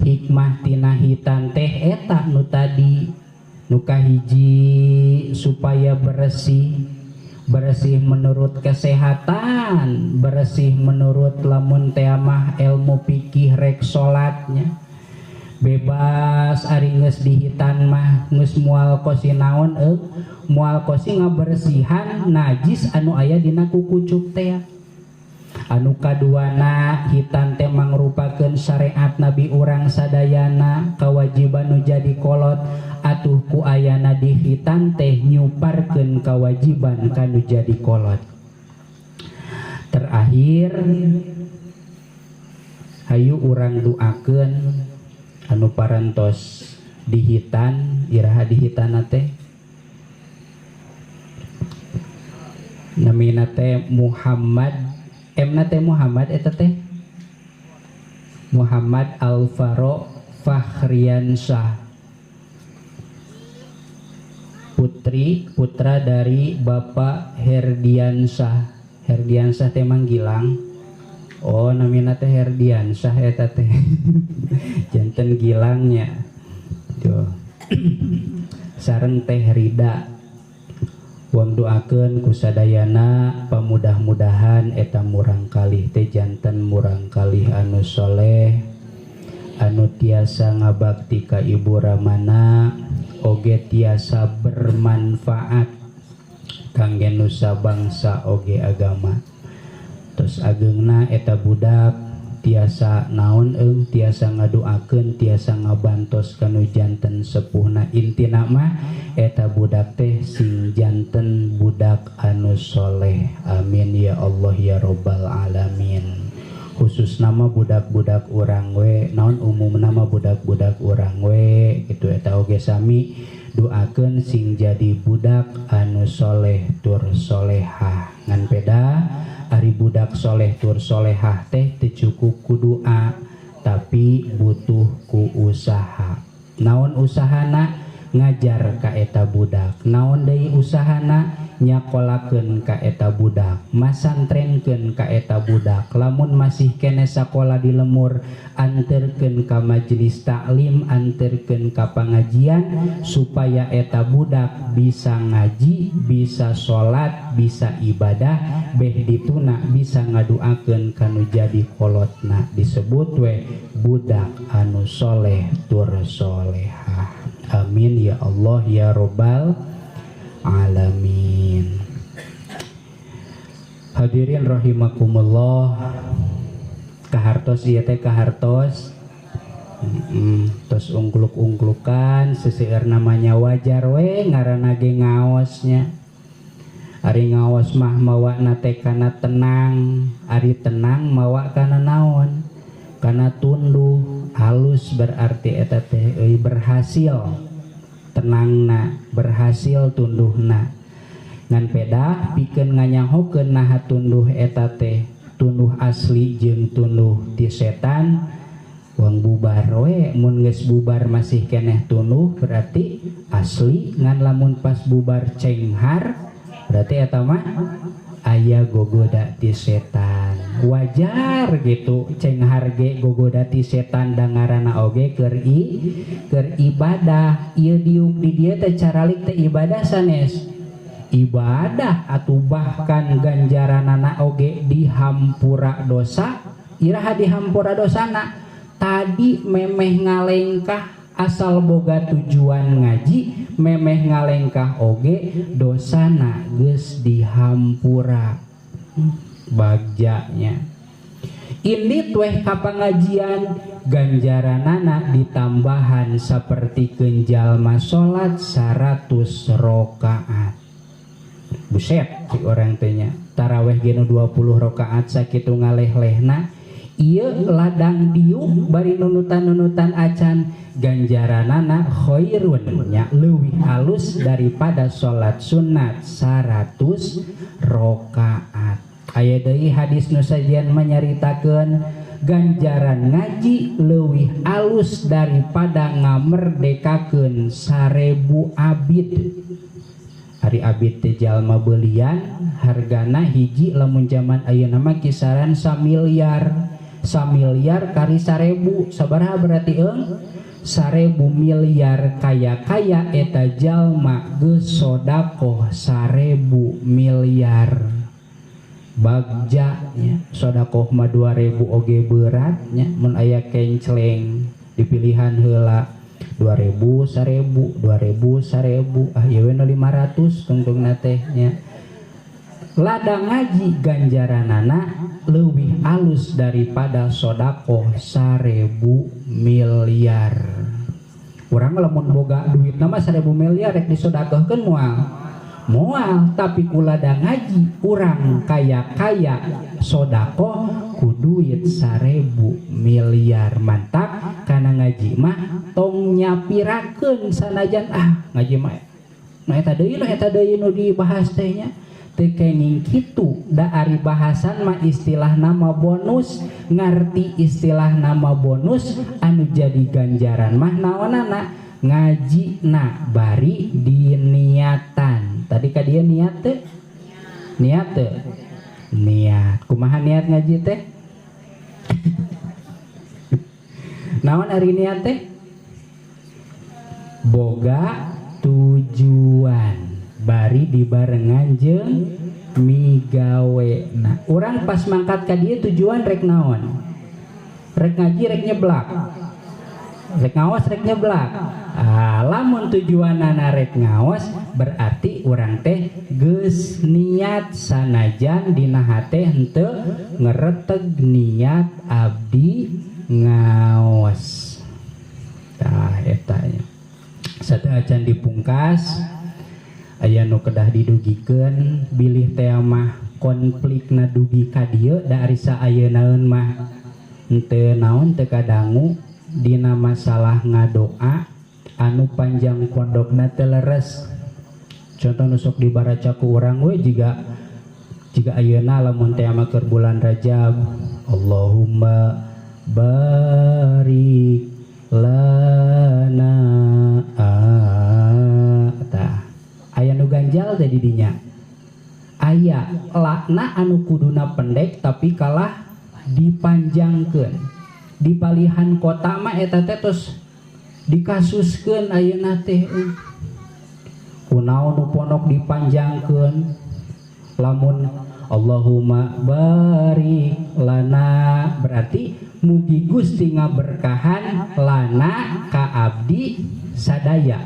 hikmah tina hitan teh eta nu tadi nu kahiji supaya bersih bersih menurut kesehatan bersih menurut lamun teh mah ilmu fikih rek salatnya bebas ari geus dihitan mah geus moal kosi naon moal kosi ngabersihan najis anu aya dina kukucuk teh anu kaduana hitan teh mangrupakeun syariat nabi urang sadayana kawajiban nu jadi kolot atuh ku ayana di hitan teh nyuparkeun kawajiban kanu jadi kolot. Terakhir hayu urang doakeun anu parantos dihitan iraha dihitana teh namina teh Muhammad emna teh Muhammad eta teh Muhammad Alvaro Fakhriansyah putra dari Bapak Herdiansyah. Herdiansyah teh Manggilang. Oh namina teh Herdiansyah eta teh janten Gilangnya tuh sareng teh Rida wang doakeun ku sadayana pamudah-mudahan eta murangkalih teh janten murangkalih anu soleh anu tiasa ngabakti ka ibu ramana oge tiasa bermanfaat kangge nusa bangsa oge agama. Terus ageungna eta budak tiasa naon eung tiasa ngadoakeun tiasa ngabantos kanu janten sepuhna intina mah eta budak teh sing janten budak anu soleh. Amin ya Allah ya robbal alamin. Khusus nama budak-budak urang we naon umum nama budak-budak urang we kitu eta oge sami doakeun sing jadi budak anu soleh tur solehah. Ngan peda ari budak soleh tur solehah teh teu cukup ku doa tapi butuh ku usaha. Naon usahana? Ngajar ka eta budak. Naon deui usahana? Nyakolakeun ka eta budak, masantrenkeun ka eta budak. Lamun masih kene sakola di lemur, anterkeun ka majelis taklim, anterkeun ka pangajian supaya eta budak bisa ngaji, bisa salat, bisa ibadah, beh dituna bisa ngaduakeun kanu jadi kolotna. Disebut we budak anu soleh tur solehah. Amin ya Allah ya robbal alamin. Hadirin rahimakumullah, kahartos ieu teh kahartos. Tos ungkluk-ungklukan seseueur namanya wajar we ngaranna ge ngaosnya. Ari ngaos mah mawana teh kana tenang, ari tenang mawa kana naon? Kana tunduh, halus berarti eta teh euy berhasil. Tenangna berhasil tunduhna. Ngan pedah pikeun nganyahokeun naha tunduh eta teh tunduh asli jeung tunduh ti setan wang bubar we mun geus bubar masih keneh tunduh berarti asli, ngan lamun pas bubar cenghar berarti eta mah aya gogoda ti setan. Wajar gitu cenghar ge gogoda ti setan da ngaranna oge keur ibadah. Ieu diuk di dieu teh caralik teh ibadah sanes ibadah atuh bahkan ganjaranana oge dihampura dosa. Iraha dihampura dosana? Tadi memeh ngalengkah asal boga tujuan ngaji, memeh ngalengkah oge dosana geus dihampura. Bagjanya Indit weh ka pangajian ganjaranana ditambahan sapertikeun jalma salat 100 rakaat. Buset si orang teh nya. Taraweh ge nu 20 rakaat sakitu ngaleh-lehna. Ieu ladang diuk bari nunutan-nunutan acan ganjaranana khairun nya leuwih halus daripada salat sunat 100 rakaat. Aya deui hadis nu sajian menyaritakeun ganjaran ngaji leuwih alus daripada ngamerdekakeun 1000 abid. Ari abid teh jalma beulian hargana hiji lamun jaman ayeuna mah kisaran samiliar. Samiliar kali 1000 sabaraha berarti eung? 1000 miliar kaya-kaya eta jalma geus sodakoh 1000 miliar. Bagja nya sodakoh mah 2000 oge berat nya mun aya kencleng dipilihan heula 2000 1000 2000 1000 ah ieu we nu 500 tungtungna teh nya. Ladang ngaji ganjaranana leuwih alus daripada sodakoh 1000 miliar. Urang lamun boga duit nama 1000 miliar rek disodakohkeun moal. Moal, tapi ku ladang ngaji urang kaya-kaya sodakoh ku duit 1000 miliar. Mantap kana ngaji mah tong nyapirakeun sanajan ah ngaji mah nu eta deui nu eta deui nu dibahas teh nya. Teu kenging kitu da ari bahasan mah istilah nama bonus, ngarti istilah nama bonus anu jadi ganjaran mah naonana ngaji na bari diniatan. Tadi ka dieu niat teh? Niat teh? Niat. Kumaha niat ngaji teh? Naon ari niat teh? Boga tujuan bari dibarengan jeung migawena. Urang pas mangkat ka dieu tujuan rek naon? Rek ngaji rek nyeblak. Rek ngaos rek nyeblak. Ah, lamun tujuanana rek ngaos berarti urang teh geus niat sanajan dina hate henteu ngereteg niat abdi ngaos. Tah eta nya. Sateuacan dipungkas aya nu kedah didugikeun bilih teh mah konflikna dugi ka dieu da ari saayeunaeun mah henteu naon teu kadangu dina masalah ngadoa anu panjang pondokna teu leres. Contoh nu sok dibaraca ku urang we jiga ayeuna lamun teh mah keur bulan Rajab, Allahumma barik lana. Tah aya nu ganjal teh di dinya. Aya lakna anu kuduna pendek tapi kalah dipanjangkeun. Di palihan kota mah eta teh tos dikasuskeun ayeuna teh. Kunaon nu pondok dipanjangkeun? Lamun Allahumma barik lana berarti mugi Gusti ngaberkahan lana ka abdi sadaya.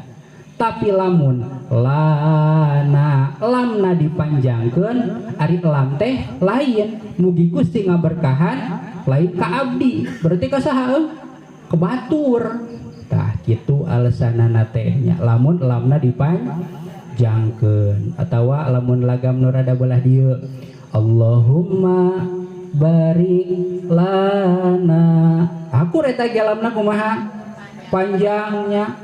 Tapi lamun lana lamna dipanjangkeun ari lam teh lain mugi Gusti ngaberkahan lain ka abdi berarti ka saha ke batur. Tah kitu alasanana teh nya lamun lamna dipanjangkeun atawa lamun lagam nu rada belah dieu Allahumma barik lana aku reta ge lamna kumaha panjangnya.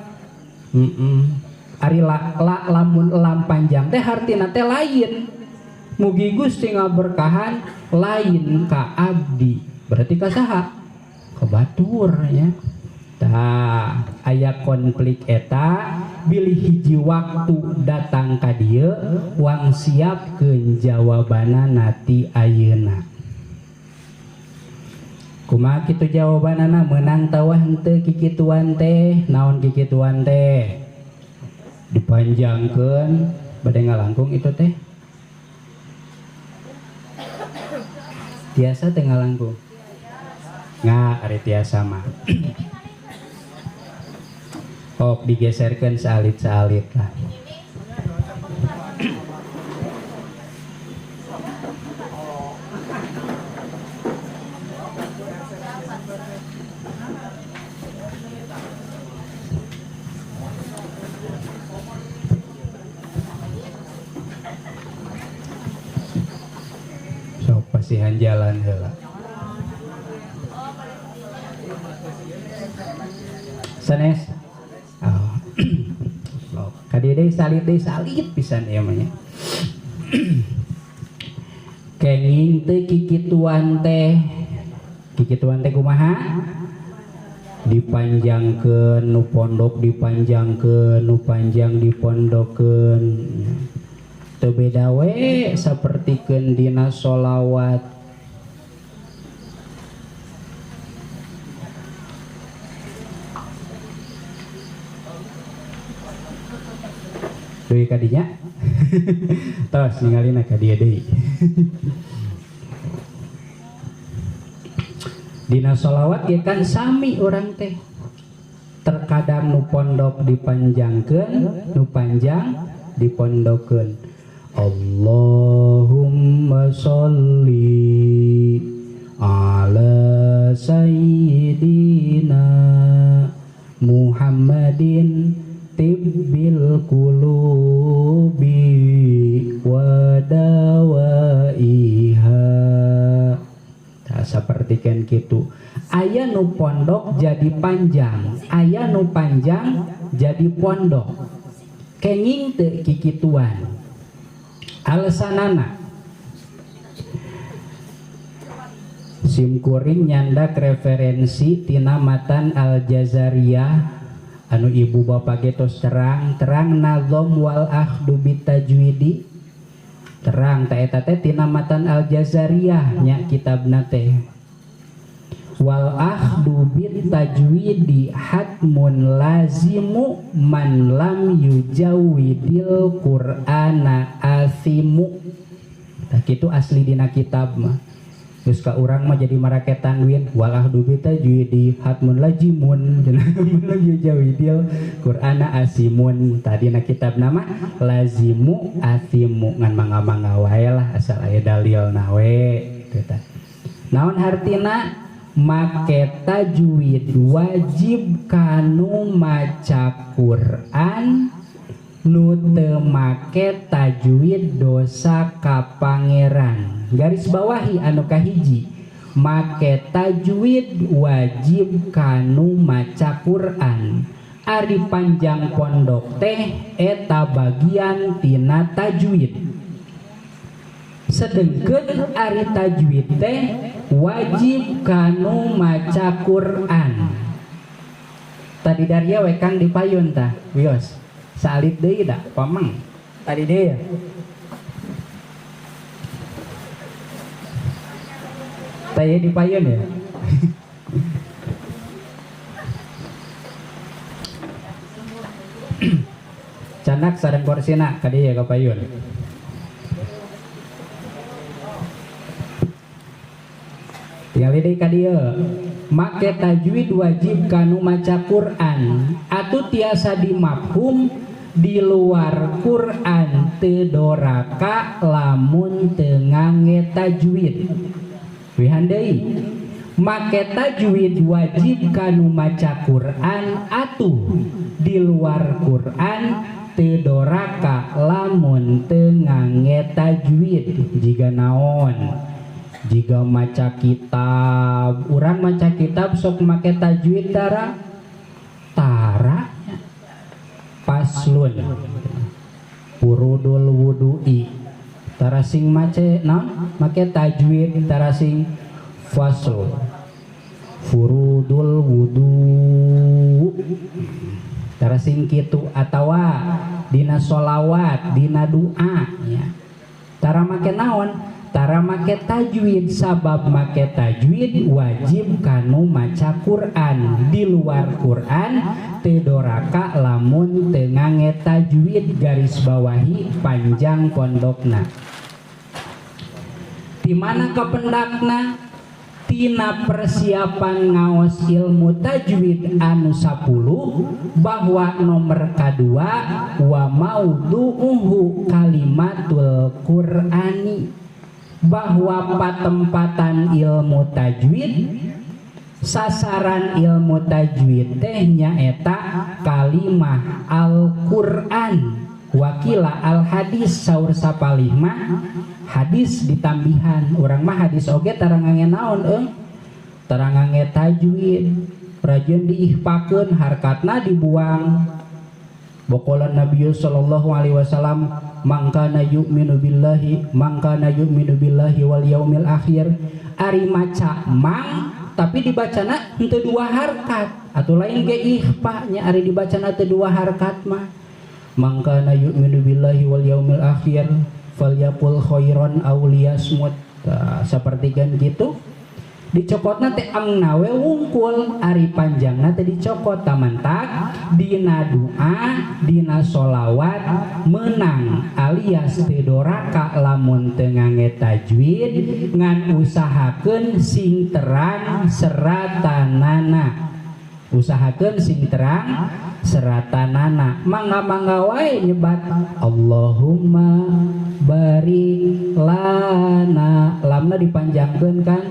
Ari la, lamun lam panjang teh hartina teh lain mugi Gusti ngaberkahan lain ka abdi berarti ka saha ka batur nya. Tah aya konflik eta bilih hiji waktu datang ka dieu wang siapkeun jawabanana ti ayeuna. Kumaha kitu jawabanana meunang tawah henteu kikituan teh naon kikituan teh dipanjangkeun bade ngalangkung itu teh tiasa teh ngalangkung nga ari tiasa mah. Ok digeserkeun saalit-saalit lah. Bersihan jalan heula. Sanes. Oh. Kadieu deui salit deui salit pisan ieu mah nya. Kenging teu kikituan teh. Kikituan teh kumaha? Dipanjangkeun nu pondok dipanjangkeun nu panjang dipondokkeun. Teu beda we sapertikeun dina sholawat. Deui kadinya. Tos ningalina ka dieu deui. Dina sholawat ge kan sami urang teh. Terkadang nu pondok dipanjangkeun, nu panjang dipondokkeun. Allahumma sholli ala sayyidina Muhammadin tibbil qulubi wa dawaiha. Tah sapertikeun kitu. Aya nu pondok jadi panjang, aya nu panjang jadi pondok. Kenging teu kikituan. Alasanana simkuring nyandak referensi tina matan Al-Jazariyah anu ibu bapak ge tos terang nazom wal akhdu bitajwidi terang ta eta teh tina matan Al-Jazariyah nya kitabna teh wal akhdu bitajwidi hatmun lazimu man lam yujawidil qur'ana asimu. Tah kitu asli dina kitab mah. Geus ka urang mah jadi marake tanwin wal akhdu bitajwidi hatmun lazimun lam yujawidil qur'ana asimun. Tadi dina kitab nama lazimu asimu ngan mangga-mangga wae lah asal aya dalilna we kitu tah. Naon hartina? Make tajwid wajib kanu maca Quran nu teu make tajwid dosa ka pangeran. Garis bawahi anu kahiji, make tajwid wajib kanu maca Quran. Ari panjang pondok teh eta bagian tina tajwid. Sedengkeun ari tajwid teh wajib kanu maca Quran. Tadi daria we Kang dipayun tah, wios. Salit deui da pameng. Tadi deui. Tadi dipayun ya. Canak sareng korsina ka dieu ka payun. Tinggal deui ka dieu. Make tajwid wajib kanu maca Quran atuh tiasa dimafhum di luar Quran teu doraka lamun teu ngangge tajwid. Wihan deui. Make tajwid wajib kanu maca Quran atuh di luar Quran teu doraka lamun teu ngangge tajwid. Jiga naon? Jika maca kitab, urang maca kitab sok make tajwid tara tara paslun purudul wudu'i tara sing mace naon make tajwid tara sing fasl furudul wudu tara sing kitu atawa dina sholawat dina doa nya tara make naon tara make tajwid sabab make tajwid wajib kanu maca Quran di luar Quran teu doraka lamun teu ngangge tajwid. Garis bawahi panjang pondokna. Di mana kependakna? Tina persiapan ngaos ilmu tajwid anu 10 bahwa nomor kadua wa maudhu'uhu kalimatul Qur'ani, bahwa patempatan ilmu tajwid sasaran ilmu tajwid teh nyaeta kalimah Al-Qur'an wakila al-hadis saur sapalih mah Hadis ditambihan, urang mah hadis oge tara ngange naon eung, tara ngange tajwid, rajin diihpakeun, harkatna dibuang. Bokolan Nabi sallallahu alaihi wasallam mangkana yu'minu billahi, mangkana yu'minu billahi wal yaumil akhir. Ari maca mang tapi dibacana henteu dua harkat atau lain ge ikhfa nya, ari dibacana teu dua harkat mah. Mangkana yu'minu billahi wal yaumil akhir falyaqul khairan aw liyasmut. Saperti kan gitu dicokotna teh angna we wungkul, ari panjangna teh dicokot. Tamantak dina doa dina sholawat menang alias teu doraka lamun teu ngange tajwid, ngan usahakeun sing terang seratanana, usahakeun sing terang seratanana. Mangga-mangga wae nyebat Allahumma barik lana, lamna dipanjangkeun kan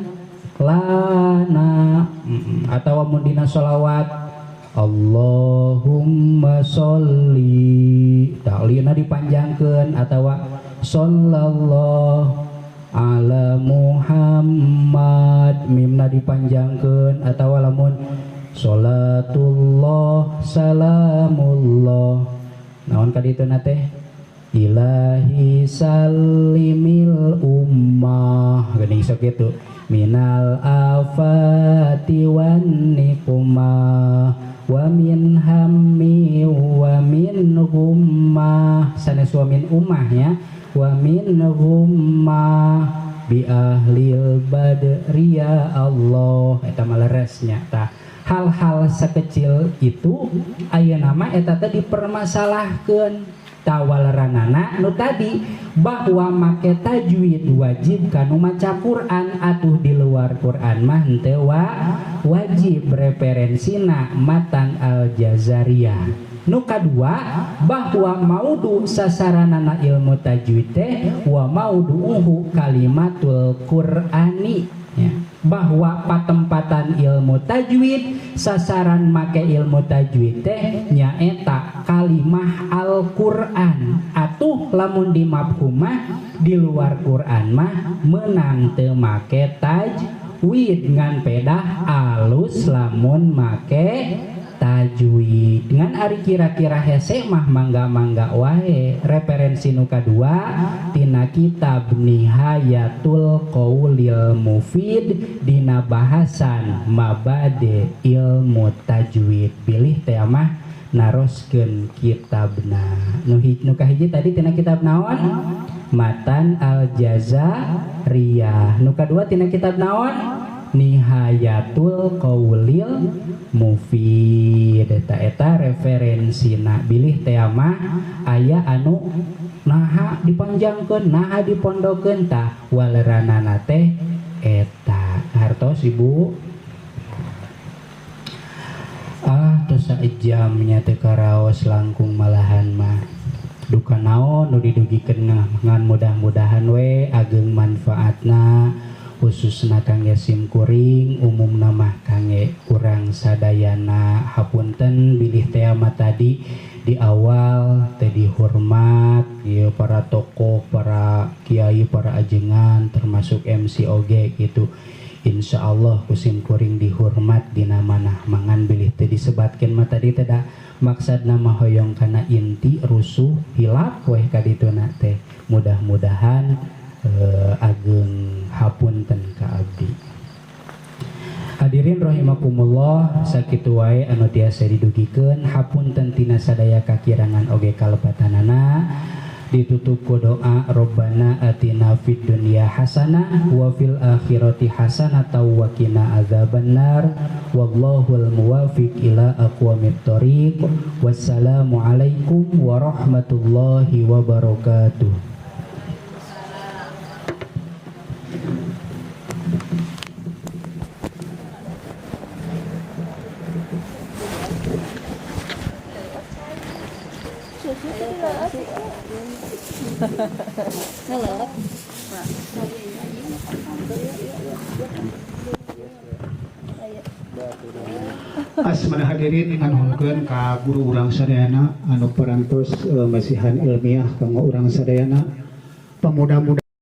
lana, atau mun dina sholawat Allahumma sholli taklina dipanjangkeun, atawa sallallahu ala Muhammad mimna dipanjangkeun, atawa lamun sholatullah salamullah naon ka dituna teh ilahi salimil ummah geuning sok kitu minal afati wan niqmah wa min hammi wa min ghummah sanes wa min ummah ya, wa min ghummah bi ahlil badri ya Allah. Eta mah leresnya tah hal-hal sekecil itu ayeuna mah eta teh dipermasalahkeun. Tawaleranana nu tadi bahwa make tajwid wajib kanu maca Quran, atuh di luar Quran mah henteu wajib. Referensina matan Al-Jazariyah. Nu kadua bahwa maudu sasaranana ilmu tajwid teh wa maudu'uhu kalimatul Qur'ani ya. Bahwa patempatan ilmu tajwid sasaran make ilmu tajwid teh nyaeta kalimah Al-Qur'an. Atuh lamun di mafhumah di luar Qur'an mah menang teu make tajwid, ngan pedah alus lamun make tajwid. Ngan ari kira-kira hese mah mangga-mangga wae. Referensi nu kadua tina kitab Nihayatul Qaulil Mufid dina bahasan mabade ilmu tajwid. Bilih teh mah naroskeun kitabna. Nu kahiji tadi tina kitab naon? Matan Al-Jazariyah. Nu kadua tina kitab naon? Nihayatul Qaulil Mufid. Eta eta referensina. Bilih teh mah aya anu naha dipanjangkeun naha dipondokeun tah waleranana teh eta. Hartos ibu tos saejamnya teh karaos langkung malahan mah duka naon nu didugikeun ngan mudah-mudahan we ageng manfaatna khususna kangge simkuring, umumna mah kangge urang sadayana. Hapunten bilih teh mah tadi di awal teh dihormat ieu para tokoh, para kiai, para ajengan termasuk MC oge gitu. Insyaallah ku simkuring dihormat dina manah mangan bilih teh disebatkeun mah tadi teh da maksudna mah hoyong kana inti rusuh hilap weh ka dituna teh. Mudah-mudahan ageng hapunten ka abdi. Hadirin rahimakumullah, sakitu wae anu tiasa didugikeun, hapunten tina sadaya kakirangan oge kalepatanana. Ditutup ku doa Rabbana atina fid dunya hasanah wa fil akhirati hasanah wa qina adzabannar wallahul muwafiq ila aqwamit thoriq. Wassalamualaikum warahmatullahi wabarakatuh.
Asmana hadirin nganuhunkeun ka guru urang sadayana anu parantos masihan ilmiah kanggo urang sadayana. Pemuda-muda